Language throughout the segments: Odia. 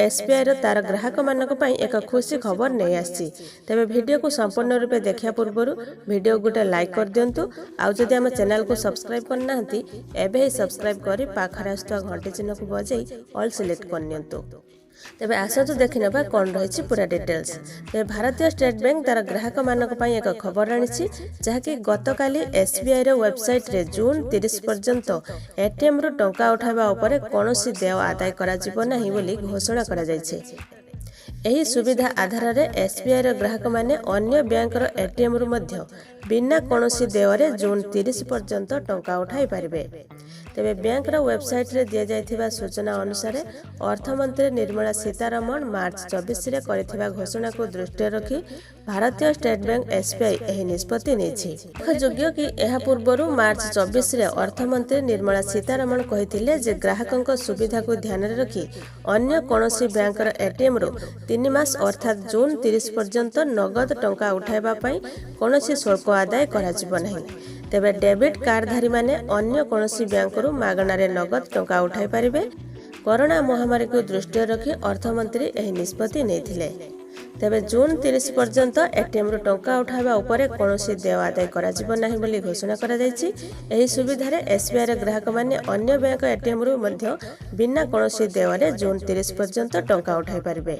ଏସ୍ବିଆଇର ତାର ଗ୍ରାହକମାନଙ୍କ ପାଇଁ ଏକ ଖୁସି ଖବର ନେଇ ଆସିଛି। ତେବେ ଭିଡ଼ିଓକୁ ସମ୍ପୂର୍ଣ୍ଣ ରୂପେ ଦେଖିବା ପୂର୍ବରୁ ଭିଡ଼ିଓ ଗୋଟେ ଲାଇକ୍ କରିଦିଅନ୍ତୁ। ଆଉ ଯଦି ଆମ ଚ୍ୟାନେଲକୁ ସବସ୍କ୍ରାଇବ୍ କରିନାହାନ୍ତି, ଏବେ ହିଁ ସବସ୍କ୍ରାଇବ୍ କରି ପାଖରେ ଆସୁଥିବା ଘଣ୍ଟି ଚିହ୍ନକୁ ବଜାଇ ଅଲ୍ ସିଲେକ୍ଟ କରିନିଅନ୍ତୁ। ତେବେ ଆସନ୍ତୁ ଦେଖିନେବା କ'ଣ ରହିଛି ପୁରା ଡିଟେଲ୍ସ। ତେବେ ଭାରତୀୟ ଷ୍ଟେଟ୍ ବ୍ୟାଙ୍କ ତାର ଗ୍ରାହକମାନଙ୍କ ପାଇଁ ଏକ ଖବର ଆଣିଛି, ଯାହାକି ଗତକାଲି ଏସ୍ବିଆଇର ୱେବସାଇଟ୍ରେ ଜୁନ୍ 30 ପର୍ଯ୍ୟନ୍ତ ଏଟିଏମ୍ରୁ ଟଙ୍କା ଉଠାଇବା ଉପରେ କୌଣସି ଦେୟ ଆଦାୟ କରାଯିବ ନାହିଁ ବୋଲି ଘୋଷଣା କରାଯାଇଛି। ଏହି ସୁବିଧା ଆଧାରରେ ଏସ୍ବିଆଇର ଗ୍ରାହକମାନେ ଅନ୍ୟ ବ୍ୟାଙ୍କର ଏଟିଏମ୍ରୁ ମଧ୍ୟ ବିନା କୌଣସି ଦେୟରେ ଜୁନ୍ 30 ପର୍ଯ୍ୟନ୍ତ ଟଙ୍କା ଉଠାଇ ପାରିବେ। ତେବେ ବ୍ୟାଙ୍କର ୱେବସାଇଟ୍ରେ ଦିଆଯାଇଥିବା ସୂଚନା ଅନୁସାରେ, ଅର୍ଥମନ୍ତ୍ରୀ ନିର୍ମଳା ସୀତାରମଣ ମାର୍ଚ୍ଚ 24ରେ କରିଥିବା ଘୋଷଣାକୁ ଦୃଷ୍ଟିରେ ରଖି ଭାରତୀୟ ଷ୍ଟେଟ୍ ବ୍ୟାଙ୍କ ଏସ୍ବିଆଇ ଏହି ନିଷ୍ପତ୍ତି ନେଇଛି। ଉଲ୍ଲେଖଯୋଗ୍ୟ କି, ଏହା ପୂର୍ବରୁ ମାର୍ଚ୍ଚ 24ରେ ଅର୍ଥମନ୍ତ୍ରୀ ନିର୍ମଳା ସୀତାରମଣ କହିଥିଲେ ଯେ ଗ୍ରାହକଙ୍କ ସୁବିଧାକୁ ଧ୍ୟାନରେ ରଖି ଅନ୍ୟ କୌଣସି ବ୍ୟାଙ୍କର ଏଟିଏମ୍ରୁ 3 ମାସ ଅର୍ଥାତ୍ ଜୁନ୍ 30 ପର୍ଯ୍ୟନ୍ତ ନଗଦ ଟଙ୍କା ଉଠାଇବା ପାଇଁ କୌଣସି ଶୁଳ୍କ ଆଦାୟ କରାଯିବ ନାହିଁ। ତେବେ ଡେବିଟ୍ କାର୍ଡଧାରୀମାନେ ଅନ୍ୟ କୌଣସି ବ୍ୟାଙ୍କରୁ ମାଗଣାରେ ନଗଦ ଟଙ୍କା ଉଠାଇ ପାରିବେ। କରୋନା ମହାମାରୀକୁ ଦୃଷ୍ଟିରେ ରଖି ଅର୍ଥମନ୍ତ୍ରୀ ଏହି ନିଷ୍ପତ୍ତି ନେଇଥିଲେ। ତେବେ ଜୁନ୍ 30 ପର୍ଯ୍ୟନ୍ତ ଏଟିଏମ୍ରୁ ଟଙ୍କା ଉଠାଇବା ଉପରେ କୌଣସି ଦେୟ ଆଦାୟ କରାଯିବ ନାହିଁ ବୋଲି ଘୋଷଣା କରାଯାଇଛି। ଏହି ସୁବିଧାରେ ଏସ୍ବିଆଇର ଗ୍ରାହକମାନେ ଅନ୍ୟ ବ୍ୟାଙ୍କ ଏଟିଏମ୍ରୁ ମଧ୍ୟ ବିନା କୌଣସି ଦେୟରେ ଜୁନ୍ 30 ପର୍ଯ୍ୟନ୍ତ ଟଙ୍କା ଉଠାଇ ପାରିବେ।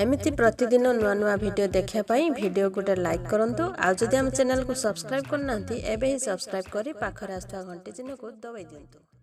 ଏମିତି ପ୍ରତିଦିନ ନୂଆ ନୂଆ ଭିଡ଼ିଓ ଦେଖିବା ପାଇଁ ଭିଡ଼ିଓ ଗୋଟେ ଲାଇକ୍ କରନ୍ତୁ। ଆଉ ଯଦି ଆମ ଚ୍ୟାନେଲକୁ ସବସ୍କ୍ରାଇବ୍ କରିନାହାନ୍ତି, ଏବେ ହିଁ ସବସ୍କ୍ରାଇବ୍ କରି ପାଖରେ ଆସୁଥିବା ଘଣ୍ଟି ଚିହ୍ନକୁ ଦବାଇ ଦିଅନ୍ତୁ।